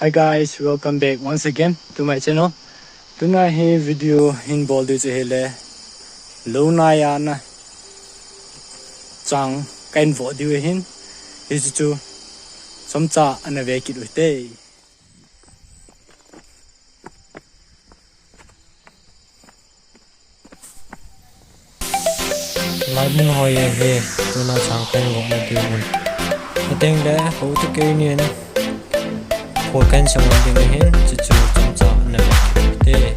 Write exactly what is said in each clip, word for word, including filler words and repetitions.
Hi guys, welcome back once again to my channel. Tuna hi video hin bol diu chu hile, lou nai a na chang kahin vo diu ahin, hichu chu chomcha ana ve kit u hite. Lai mun hoi ahi, tuna chang kahin vo na diu mun. Ateng le, ho chu keinin phul kahin sang ding ahin, chuchu chomcha ana ve kit u hite.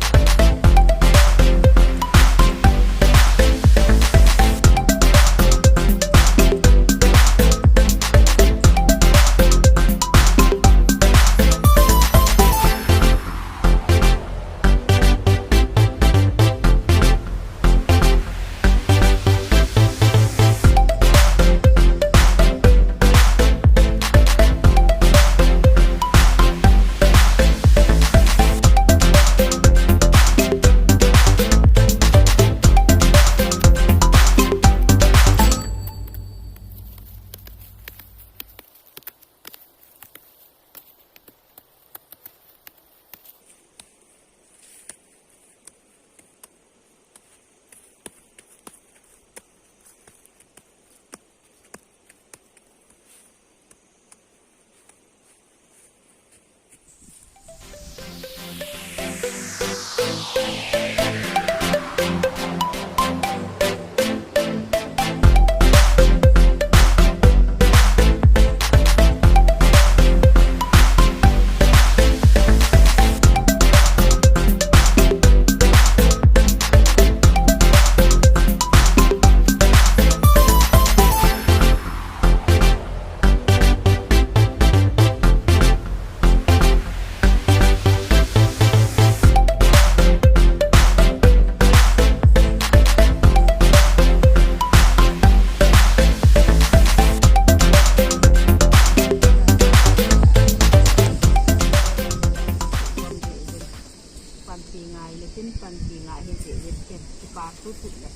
Panpi ngai le tin, panpi ngai hi je le ken kipa tu tu le.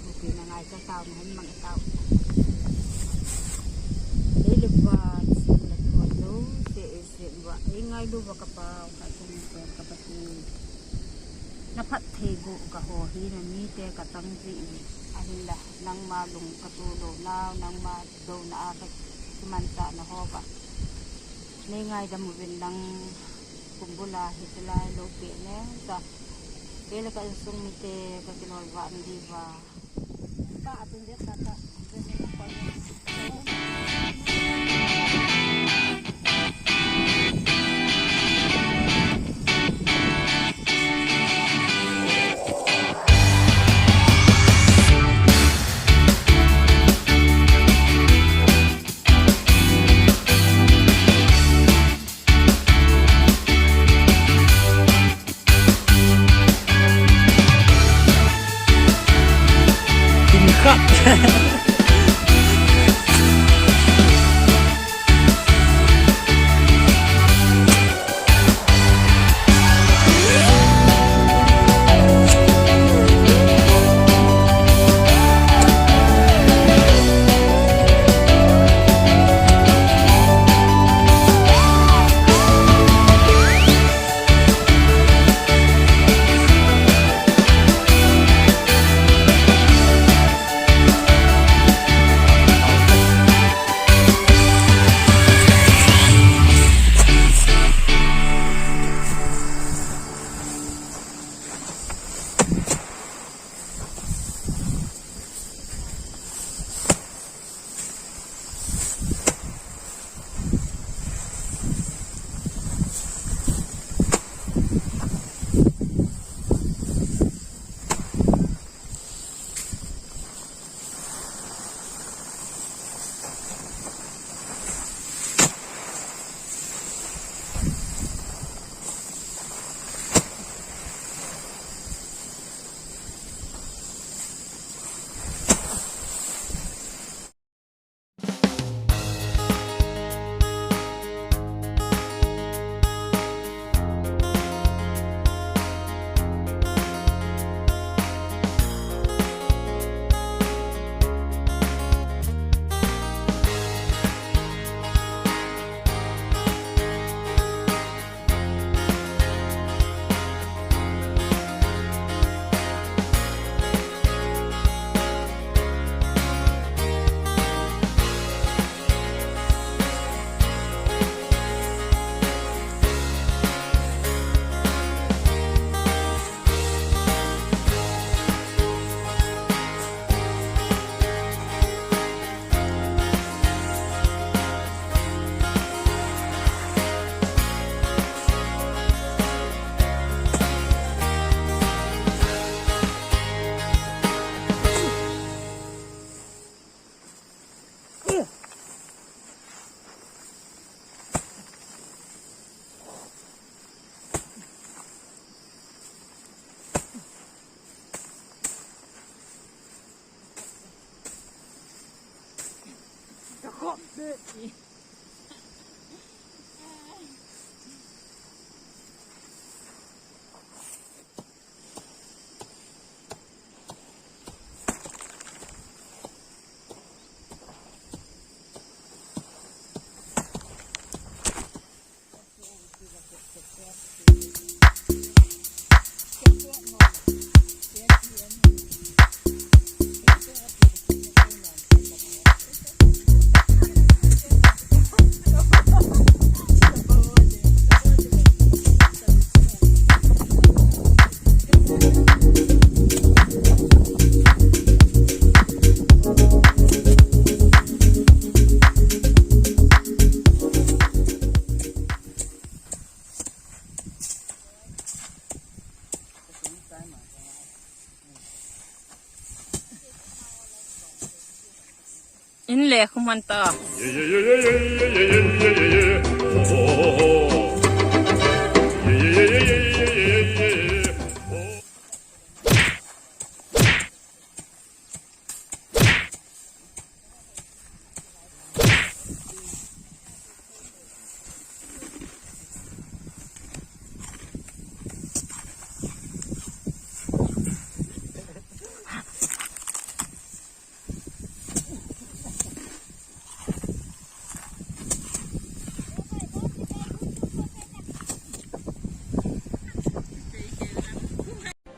Panpi na ngai ka tau, ma hen mang tau. Ei le pa, sin le thon lo, se e se wa, ei ngailu va ka pa, ka sung te ka pa tu. Na phatthei bu ka ho hi na mite ka tang ji. Ahinla, nangma lung ka tu lo nau, nangma douna a ka kimanchah na ho va. Nei ngaidam uvin lang kumbul a hichelai lou peh ne ta. Kei le ka insung mite ka kiloi vah na diuva. Ka atun det ta ta. Kin khat. In le khum han ta.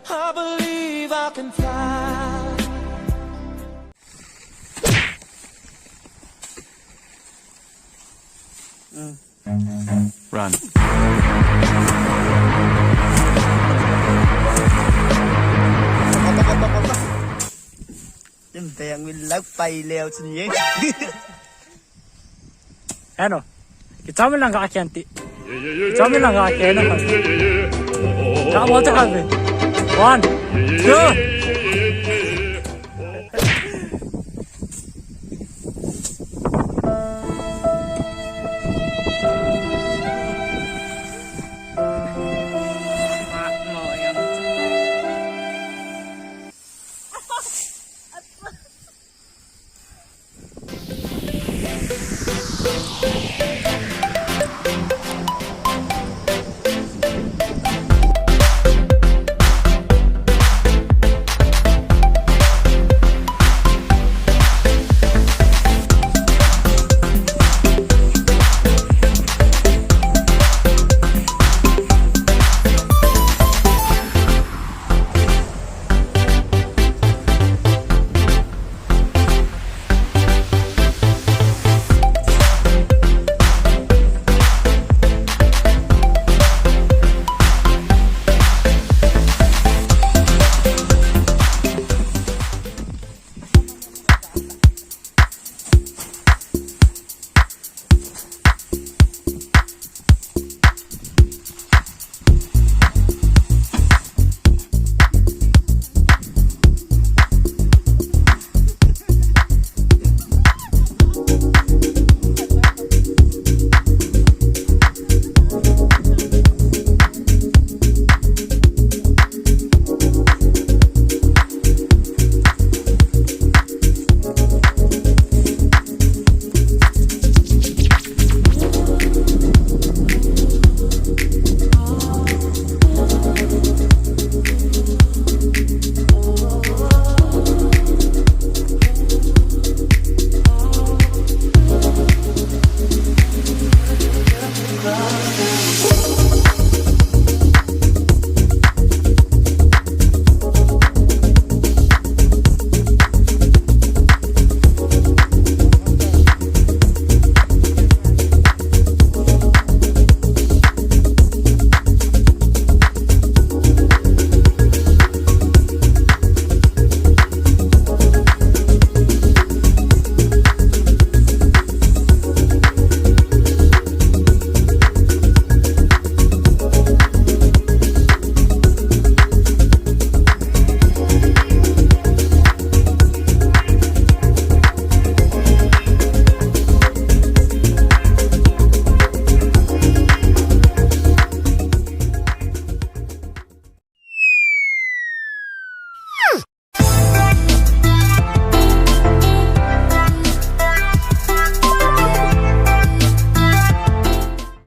I believe I can fly. Run. Tin beng min lak pai leo chun ye. Ano. Kichom in lang ka khen ti. Kichom in lang ka khen na. Ka mo ta ka ve. One, two.